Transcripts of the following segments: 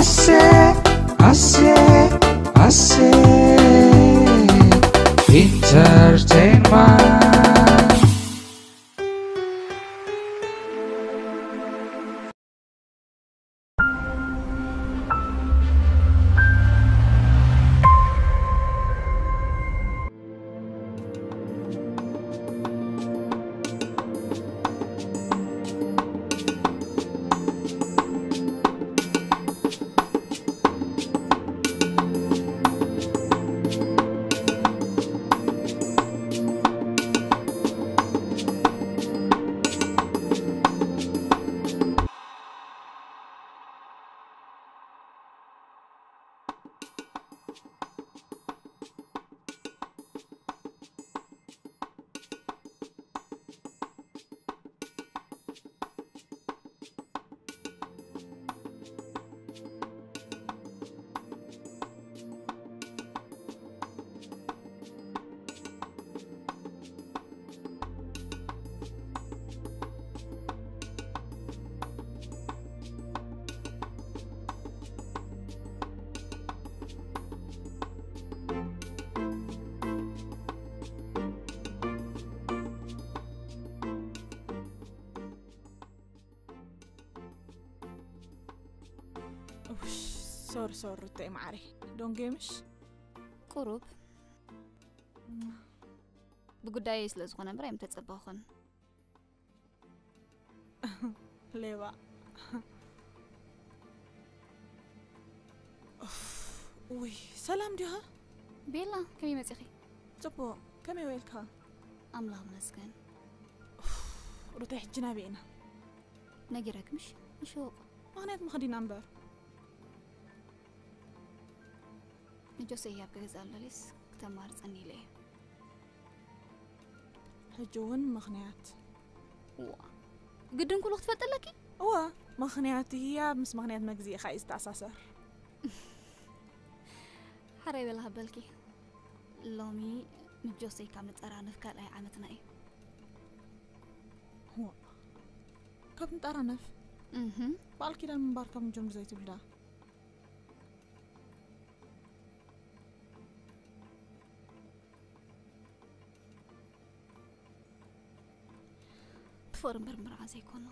Ase, ase, ase. Entertainment. ሶሪ ሶሪ፣ ሩተይ መዓረይ፣ ዶንጌ ምሽ? ቁሩብ። ብጉዳየይ ስለ ዝኾነ እምበር ኣይምተጸበኹን። ሌባ። ኡፍ፣ ውይ፣ ሰላም ዲኻ? ቤላ፣ ከመይ መጺኺ? ጽቡቕ፣ ከመይ ውዒልካ? ኣምላኽ ይመስገን። ኡፍ፣ ሩተይ፣ ሕጂ ናበይ ኢና? ነጊረክ ምሽ? ንሹቕ። ምኽንያት ምኸዲና እምበር። ንጆሴ ህያብ ክገዝኣሉ ደልየስ ክተማርጸኒ ኢለ እየ። ሕጂ እውን ምኽንያት? እዋ። ግድን ኩሉ ክትፈልጢ ኣለኪ? እዋ፣ ምኽንያት ህያብ ምስ ምኽንያት መግዝኢ ኢኻ እዩ ዝተኣሳሰር። ሓራይ በላ ሃበልኪ። ሎሚ ንጆሴ ካብ ንጠራነፍ ካልኣይ ዓመትና እዩ። እዋ። ካብ ንጠራነፍ? እህ። በዓል ኪዳን ምንባር ካብ ንጀምር ዘይትብልዳ? ብፎርም መርምራ ዘይኮኑ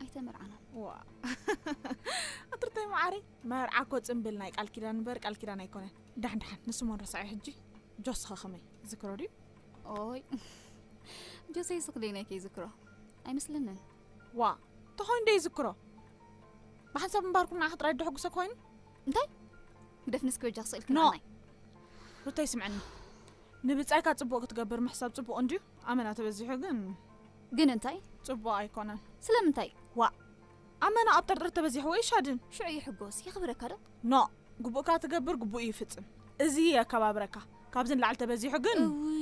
ኣይተመርዓናን። ዋ። ኣትርታይ መዓረይ፣ መርዓ እኮ ጽምብል ናይ ቃል ኪዳን እምበር ቃል ኪዳን ኣይኮነን። ዳሕን ዳሕን፣ ንሱ መን ረሳዒ ሕጂ? ጆስኸ ከመይ? ዝክሮ ድዩ? ኦይ። ጆሴ ስኽደይ ናይ ከይዝክሮ። ኣይመስለንን። ዋ፣ ተኾይኑ ዶ ይዝክሮ? ብሓንሳብ ምንባርኩም ንዓኺ ጥራይ ዶ ሕጉሰ ኮይኑ? እንታይ? ግደፍንስ ክበጃ ክስእልኪ ኖ። ንዓናይ። ሩተይ ስምዕኒ። ንብጻይካ ጽቡቕ ክትገብር ምሕሳብ ጽቡቕ እንድዩ። ኣመና ተበዚሑ ግን ግን እንታይ? ጽቡቕ ኣይኮነን። ስለምንታይ? ዋ። ኣመና ኣብ ጥርጥር ተበዚሑ ወይ ሻድን? ሽዑ ይሕጎስ፣ የኽብረካ ዶ? ኖ። ግቡእካ ትገብር፣ ግቡእ ይፍጽም። እዚ የከባብረካ። ካብዚ ንላዕሊ ተበዚሑ ግን እውይ፣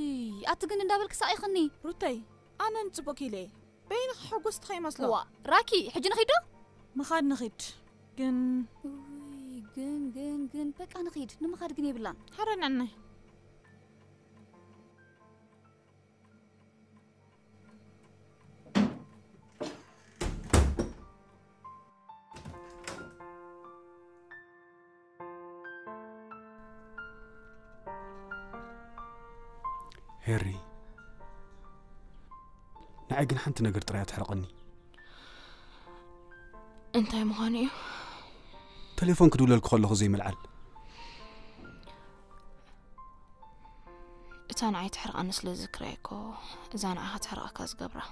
ኣቲ ግን እንዳበልክ ሳቒኽኒ። ሩተይ፣ ኣነ ንጽቡቕ ኢለ እየ። በይንኺ ሕጉስ ትኸይመስሎ። ዋ፣ ራኪ፣ ሕጂ ንኺድ ዶ? ምኻድ ንኺድ። ግን እውይ፣ ግን፣ ግን፣ ግን፣ በቃ ንኺድ። ንምኻድ ግን የብላን። ሓረ ንዕናይ። ሄሪ፣ ንዓይ ግን ሓንቲ ነገር ጥራይ ኣትሕርቐኒ። እንታይ ምዃኑ እዩ? ቴሌፎን ክድውለልኪ ከለኹ ዘይምልዓል። እታ ንዓይ ትሕርቐኒ ስለ ዝዝክራ እኮ፣ እዛ ንዓኻ ትሕርቐካ ዝገብራ።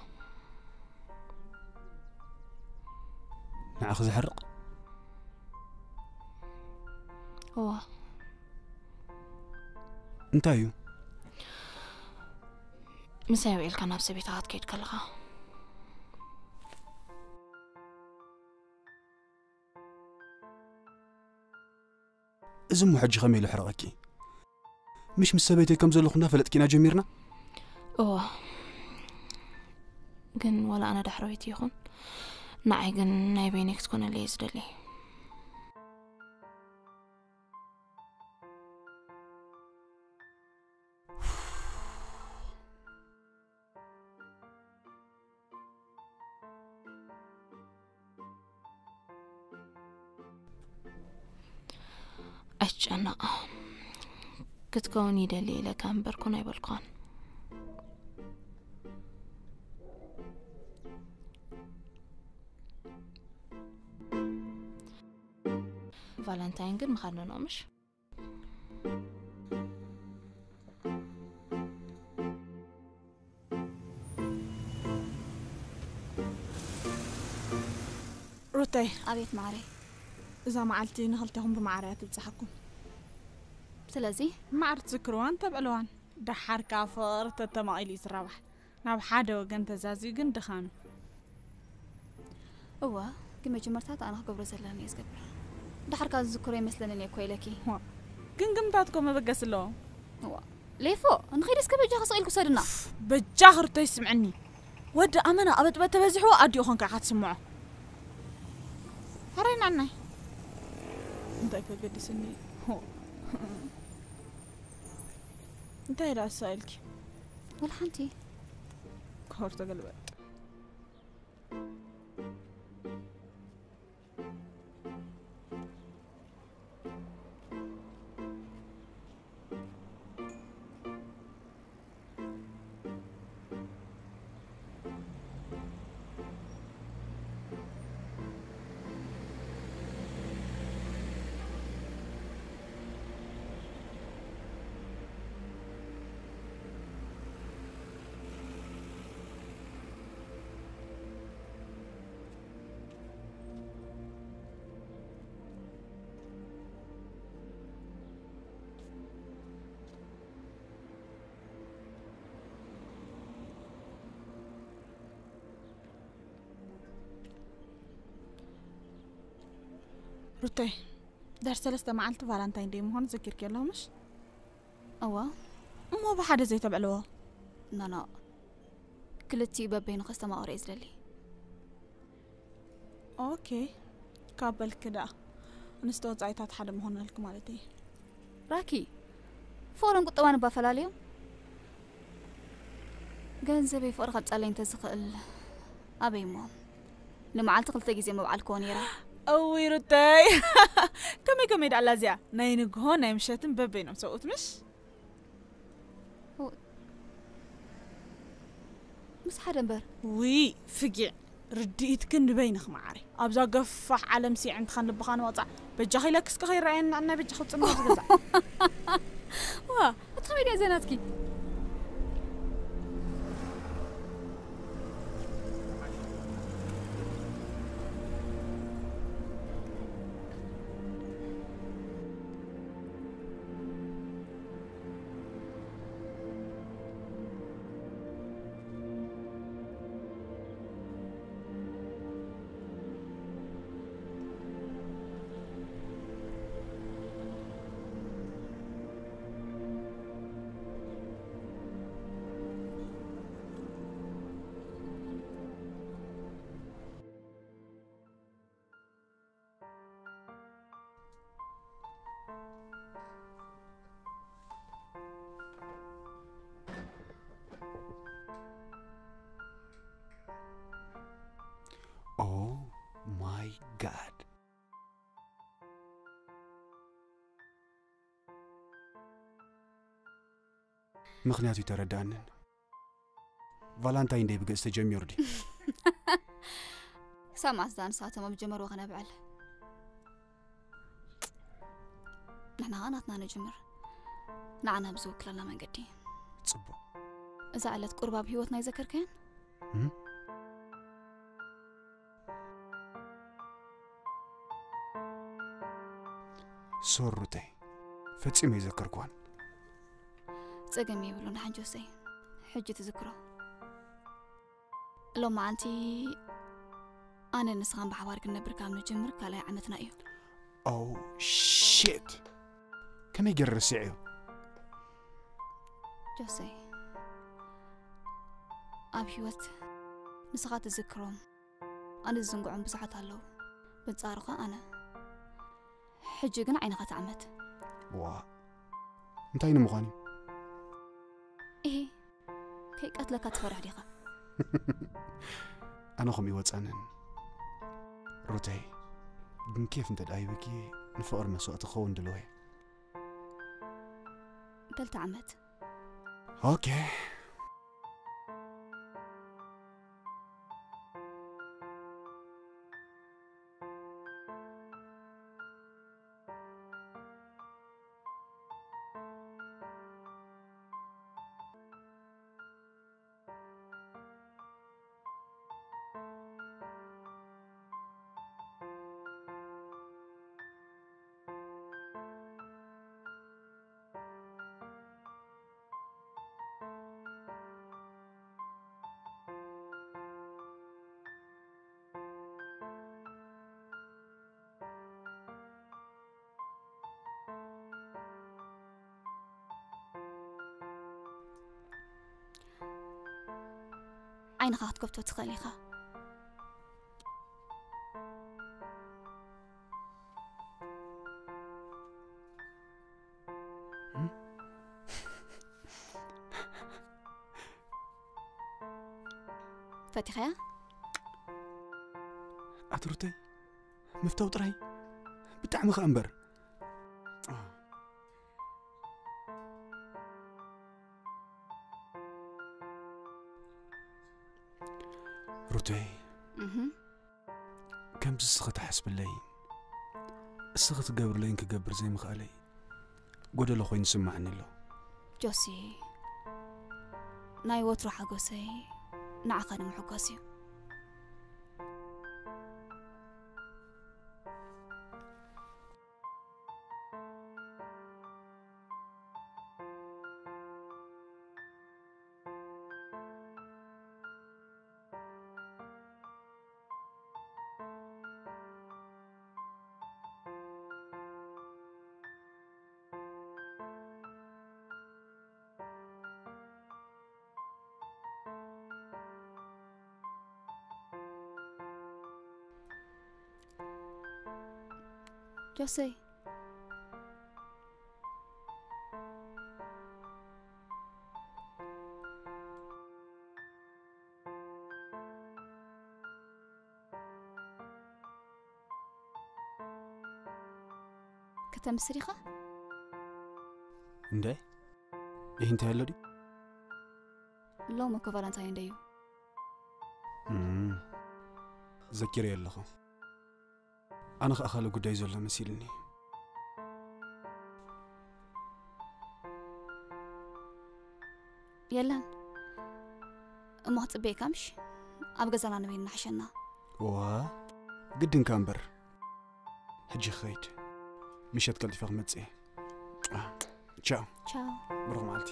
ንዓኺ ዘሕርቕ? እዋ። እንታይ እዩ? ምሳይ ውዒልካ ናብ ሰበይትኻ ክትከይድ ከለኻ። እዚ እሞ ሕጂ ከመይ ኢሉ ሕረቐኪ? ምሽ ምስ ሰበይተይ ከም ዘለኹ እናፈለጥኪ ኢና ጀሚርና? እዋ። ግን ዋላ ኣነ ዳሕረወይቲ ይኹን፣ ንዓይ ግን ናይ በይነይ ክትኮነለይ እየ ዝደሊ። ጨነቓ ክትከውን ይደሊ ኢለካ እምበርኩን ኣይበልኳን። ቫለንታይን ግን ምኻድ ነኖ ምሽ? ሩተይ፣ ኣቤት ማዕረይ። እዛ መዓልቲ ንኽልተኹም ብማዕረ እያ ትብጽሓኩም። ስለዚ ማዕር ትዝክርዋን ተብዕልዋን። ደሓር ከኣ ፍቕሪ ተተማቒሉ እዩ ዝራባሕ። ናብ ሓደ ወገን ተዛዝዩ ግን ድኻም እዩ። እወ፣ ግን መጀመርታ እታ ኣነ ክገብሮ ዘለኒ እየ ዝገብር። ድሓር ከኣ ዝዝክሮ ይመስለንን እየ እኮ ኢለኪ። ግን ግምታትኮ መበገሲ ኣለዎ። እዋ ሌፎ፣ ንኸይድ እስከ በጃ ክስኢልኩ ሰድና። በጃ ክርቶ ይስምዕኒ። ወዲ ኣመና ኣበጥበጥ ተበዚሕዎ ኣዲኡ ኾንካ ኢኻ ትስምዖ። ሕራይ ንዓናይ። እንታይ ከገድስኒ? እንታይ ደኣ እሳ ኢልኪ? ወላ ሓንቲ። ክኸር ተገልበጥ። ሩተይ፣ ድሕሪ ሰለስተ መዓልቲ ቫላንታይን ደይ ምዃኑ ዘኪርኪ ኣለኹ ምሽ? እዋ እሞ ብሓደ ዘይተብዕልዎ? ኖኖ፣ ክልቲኡ በበይኑ ከስተማቕሮ እየ ዝደሊ። ኦኬ፣ ካብ በልኪ ደኣ ኣንስቲ ወጻኢታት ሓደ ምኾናልኪ ማለት እየ። ራኪ፣ ፍቕርን ቁጠባን እባ ፈላልዮም። ገንዘበይ ፍቕሪ ከብጻለይ እንተዝኽእል ኣበይ እሞ ንመዓልቲ ክልተ ግዜ ምብዓልክዎ ነይረ። እውይ ሩተይ፣ ከመይ ከመይ ደኣላ እዚኣ ናይ ንግሆ ናይ ምሸትን በበይኖም ሰብኡት ምሽ? ምስ ሓደ እምበር። ውይ ፍጊዕ፣ ርድኢትክን ንበይንኺ መዓረይ። ኣብዛ ገፋሕ ዓለም ሲዕንትኻን ልብኻን ወጻዕ በጃኺ ኢለኪ እስከ ከይረኣየኒ ንዕናይ በጃኺ ውጽእ እምበር ዝገዛእ። ዋ ኣቲ ከመይ ድያ ዘናትኪ? Oh my God. ምኽንያቱ ኣይተረድኣንን። ቫላንታይን ደይ ብገጽ ተጀሚሩ ድዩ? ክሳብ መዓስ እዛ ንሳቶም ኣብ ጀመርዎ ከነብዕል? ንሕና ኸኣ ናትና ንጅምር። ንዓና ብዝውክለና መንገዲ። ጽቡቕ። እዛ ዕለት ቁርብ ኣብ ህይወትና ኣይዘከርካያን? እም? ሶሪ ሩተይ፣ ፈጺመ ኣይዘከርኩዋን። ጸገም የብሉን ሓንጆሰይ፣ ሕጂ ትዝክሮ። ሎም መዓልቲ ኣነ ንስኻን ብሓባር ክንነብር ካብ ንጅምር ካልኣይ ዓመትና እዩ። Oh shit! ከመይ ገይረ ረሲዐዮ? ጆሰይ፣ ኣብ ህይወት ንስኻ ትዝክሮም ኣነ ዝዝንግዖም ብዙሓት ኣለዉ። ብጻሩ ኸኣ ኣነ። ሕጂ ግን ዓይንኻ ትዓመት። ዋ፣ እንታይ ንምዃን እዩ? እሂ፣ ከይቀትለካ ትፈርሕ ዲኻ? ኣነ ከምኡ ይወጻንን። ሩተይ፣ ግን ኬፍ እንተ ደኣ ሂብኪ ንፍቕሪ መስዋእቲ ክኸውን ድልዎ እየ። ክልተ ዓመት። ኦኬ። ዓይንኻ ክትከፍቶ ትኽእል ኢኻ። ፈቲኻያ? ኣትሩተይ፣ ምፍታው ጥራይ ብጣዕሚ ከኣ እምበር። ሩተይ፣ ከምዚ እስኺ ትሓስብለይ፣ እስኺ ትገብርለይን ክገብር ዘይምኽኣለይ ጎደሎ ኮይኑ ይስምዓኒ ኣሎ። ጆሲ፣ ናይ ወትሮ ሓጎሰይ ንዓኻ ንምሕጓስ እዩ። ጆሰይ፣ ከተምስር ኢኻ? እንደ ይህ እንታይ ኣሎ ድዩ? ሎሚ እኮ ቫለንታይን ደይ እዩ። እም፣ ዘኪረዮ ኣለኹ። ኣነ ኸኣ ካልእ ጉዳይ ዘሎ መሲልኒ። የለን እሞ ክጽበየካ ምሽ? ኣብ ገዛና ንበይን እናሓሸና። ዋ፣ ግድንካ እምበር። ሕጂ ክኸይድ፣ ምሸት ቀልጢፈ ክመጽእ እየ። ቻው። ቻው። ብሩኽ መዓልቲ።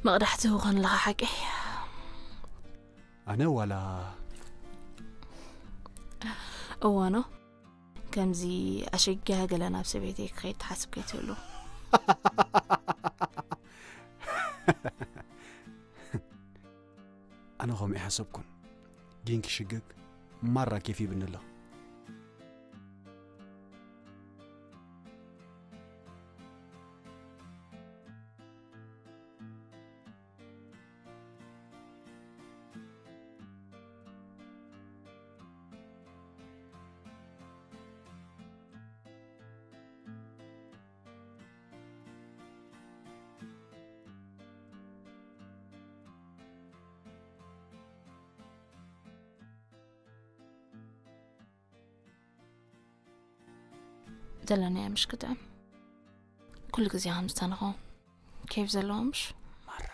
መቕዳሕቲ ትህቡ ከለኻ ሓቂ? ኣነ ዋላ እዋኖ ከምዚ ኣሸጊያ ገለ ናብ ሰበይተይ ክኸይድ ትሓስብ ከይትህሉ። ኣነ ከምኡ ይሓሰብኩን ግን ክሽግግ ማራ ኬፍ ይብኒ ኣሎ። ዘለናዮ ምሽ ክጥዕም ኩሉ ግዜ ከም ዝተንኸው ኬፍ ዘለዎ ምሽ ማራ።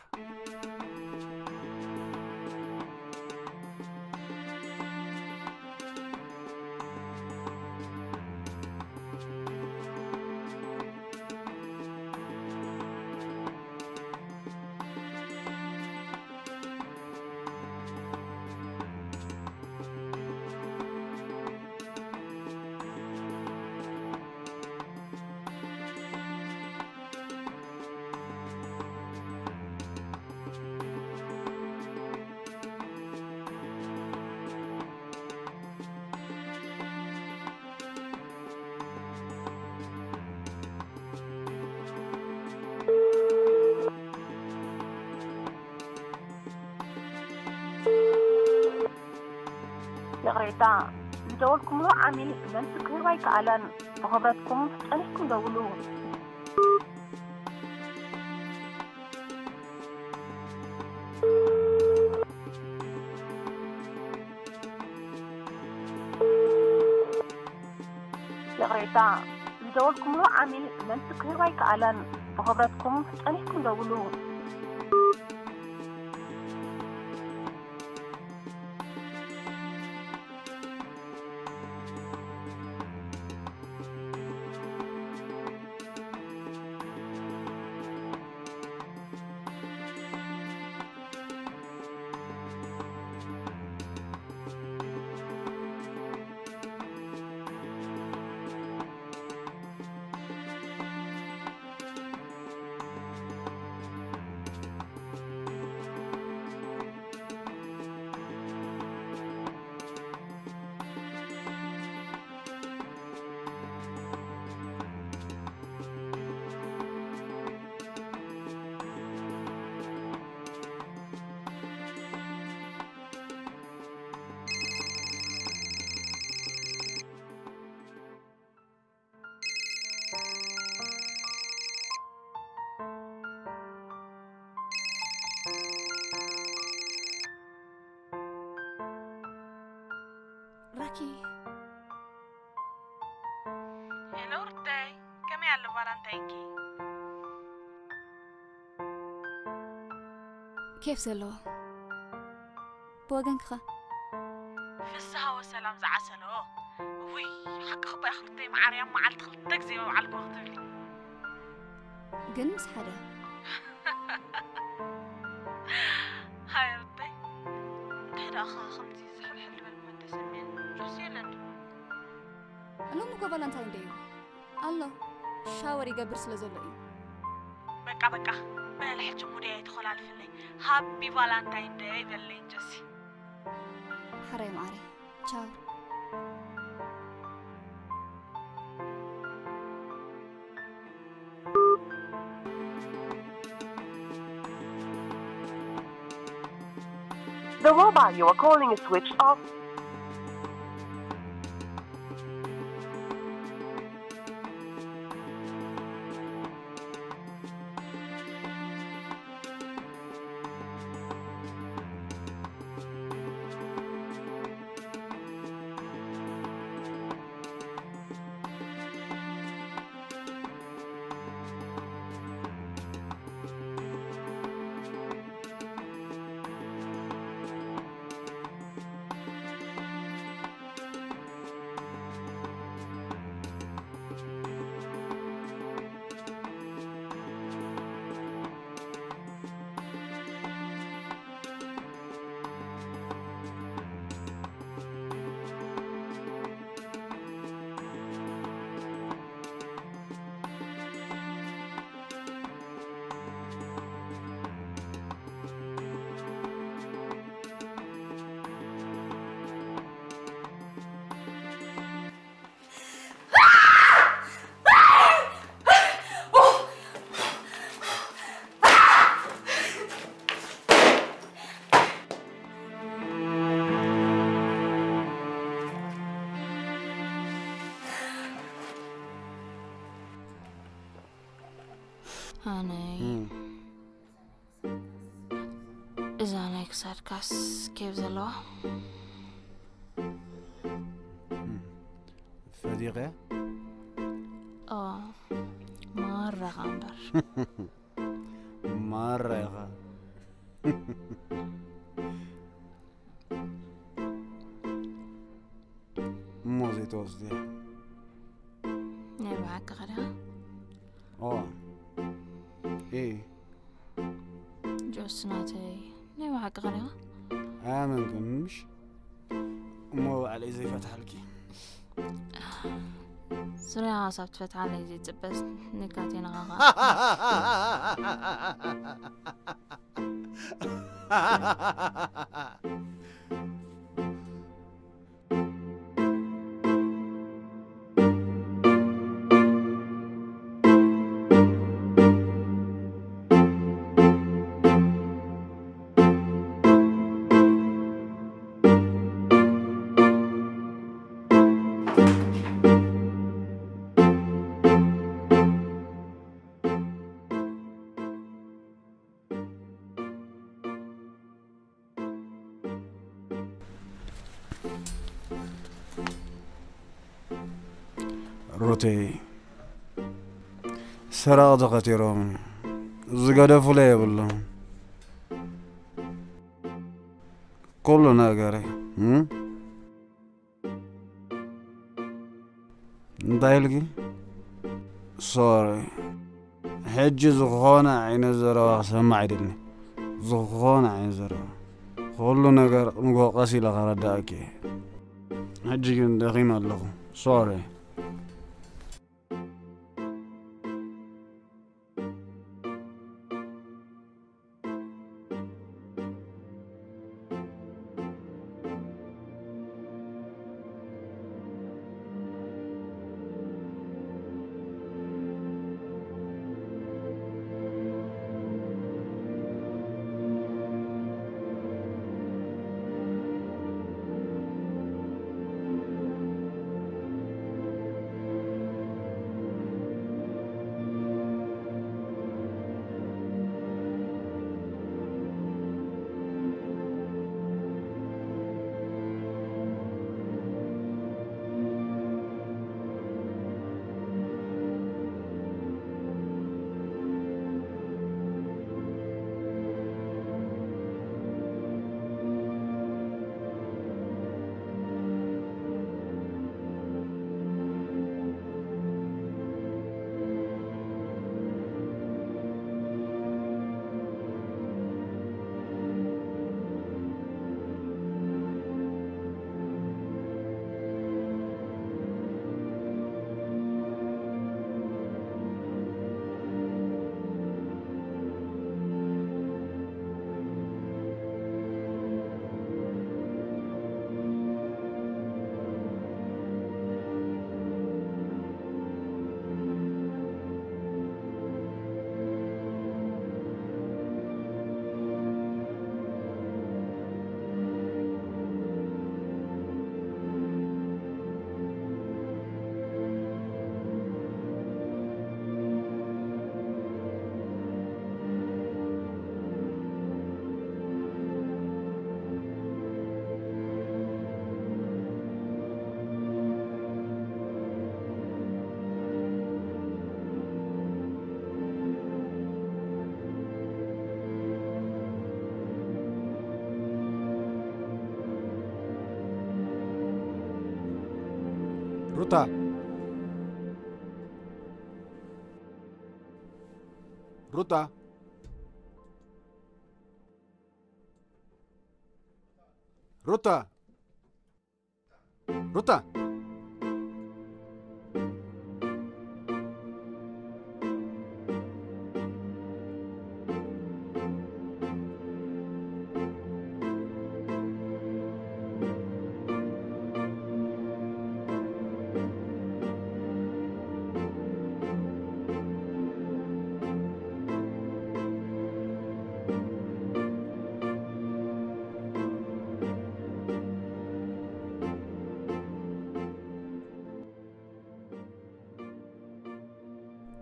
ይቕሬታ፣ ዝደወልኩምሉ ዓሚል መልሲ ክህብ ኣይከኣለን። ብኽብረትኩም ጸኒሕኩም ደውሉ። ይቕሬታ፣ ዝደወልኩምሉ ዓሚል መልሲ ክህብ ኣይከኣለን። ብኽብረትኩም ጸኒሕኩም ደውሉ። ራኪ። ሄሎ ሩተይ፣ ከመይ ኣሎ ቫላንታይንኪ? ኬፍ ዘለዎ። ብወገንኪ ኸ? ፍስሃ ወሰላም ዝዓሰሎ። ውይ፣ ሓቅኺ እኮ ኢኺ ሩተይ፣ ማዓርያም መዓልቲ ክልተ ግዜ ምብዓል እኮ ክትብሊ። ግን ምስ ሓደ። ሃይ ሩተይ፣ እንታይ ደኣ ኸ ከምዚ ዝሕልሕል ዝበለ እኳ እንተሰሚዐ? ጆሲ የለን ድዩ? ሎሚ እኮ ቫላንታይን ደይ እዩ። ኣሎ፣ ሻወር ይገብር ስለ ዘሎ እዩ። በቃ፣ በቃ፣ በለ ሕጂ ሙደይ ኣይተኾላልፍለይ። ሃቢ ቫላንታይን ደይ በለይ ጆሲ። ሕራይ መዓረይ። ቻው። The mobile you are calling is switched off. ኣነይ እዛ ናይ ክሳድካስ ኬፍ ዘለዋ ፈዲቐ ኦ ማራኻ እምበር ማራ ኢኻ እሞ ዘይተወስደ ናይ ብሓቂ ኸዳ ኦ እ ጆስ ናተይ ናይ ብሓቂ ኸዳ ኣያመንክን ምሽ እሞ ባዕለይ ዘይፈትሓልኪ ዙርያ ሳብ ትፈትሓለይ ዘይፅበስ ንካቴ ንኻኻ ሩተይ ሰራቕ ተኸቲሮም ዝገደፉለ የብሎም ኩሉ ነገረይ እንታይ ኢልኪ ሶሪ ሕጂ ዝኾነ ዓይነት ዘረባ ክሰምዕ ኣይደልን ዝኾነ ዓይነት ዘረባ ኩሉ ነገር ንጎ ቀስ ኢለ ከረዳእኪ ሕጂ ግን ደኺመ ኣለኹ ሶሪ ሩታ ሩታ ሩታ ሩታ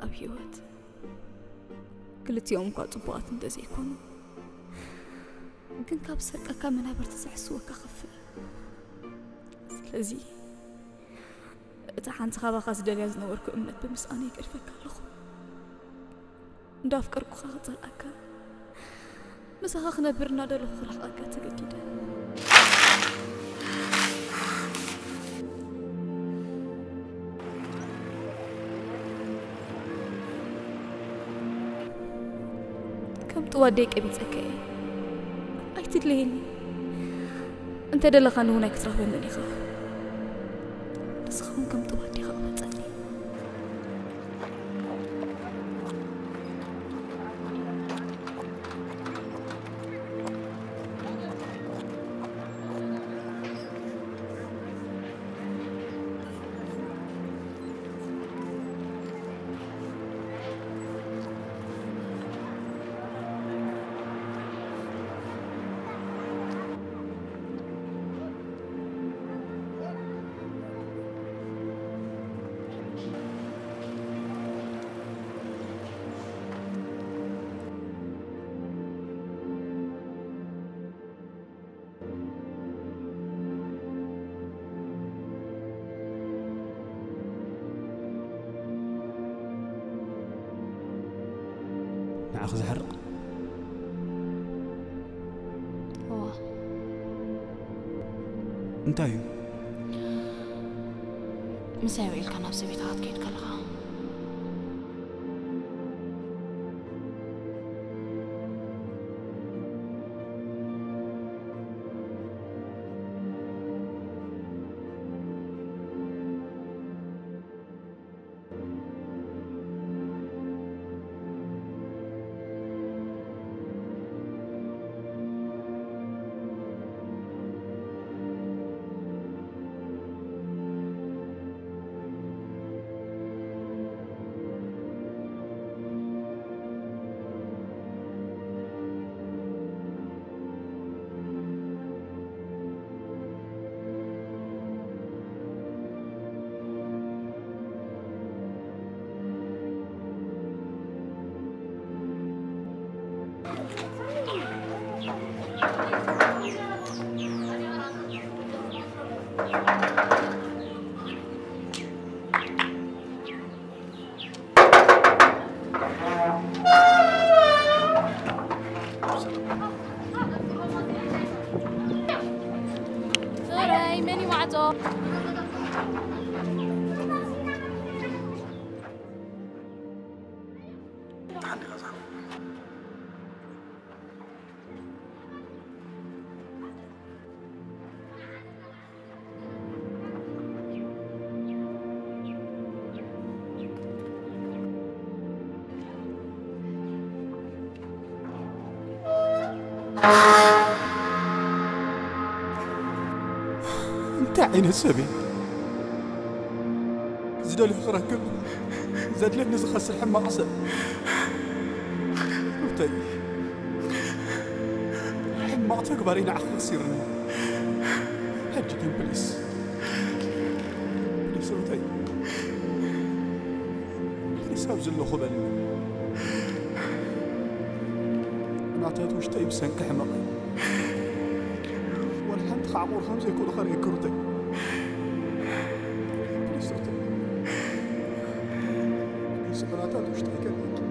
ኣብ ህይወት ክልቲኦም እኳ ጽቡቓት እንተዘይኮኑ፣ ግን ካብ ዝሰርቀካ መናብርቲ ዘሕስወካ ከፍእ። ስለዚ እታ ሓንቲ ካባኻ ዝደልያ ዝነበርኩ እምነት ብምስኣነይ ይገድፈካ ኣለኹ። እንዳፍቀርኩኻ ክጸልኣካ፣ ምሳኻ ክነብር እናደለኹ ክርሕቐካ ተገዲደ። ከም ጥዋደይ ቀቢጸካ እየ። ኣይትድለየኒ። እንተ ደለኻኒ እውን ኣይክትረኽበንን ኢኻ። ንስኻ እውን ከም ጥዋደኻ ቅበጸኒ። ንዓኺ ዘሕርቕ? እዋ። እንታይ እዩ? ምሳይ ውዒልካ ናብ ሰበይትኻ ክትከይድ ከለኻ። ፍረይ፣ መን እዩ ማዕጾ? እንታይ ዓይነት ሰብ እየ? ዝደልዮ ክረክብ፣ ዘድልየኒ ዝኸስር ሕማቕ ሰብ። ሩተይ፣ ሕማቕ ተግባረይ ንዓኺ ከሲርኒ። ሕጂ ግን ፕሊስ፣ ፕሊስ ሩተይ፣ ፕሊስ ኣብዚ ኣለኹ በልኒ። ናታት ውሽጠይ ብሰንኪ ሕመቕ ወላ ሓንቲ ክዓቑር ከም ዘይክእሉ ከርእየኪ ሩተይ። ፕሊስ ሩተይ፣ ፕሊስ ብናታት ውሽጠይ ከርእየኪ።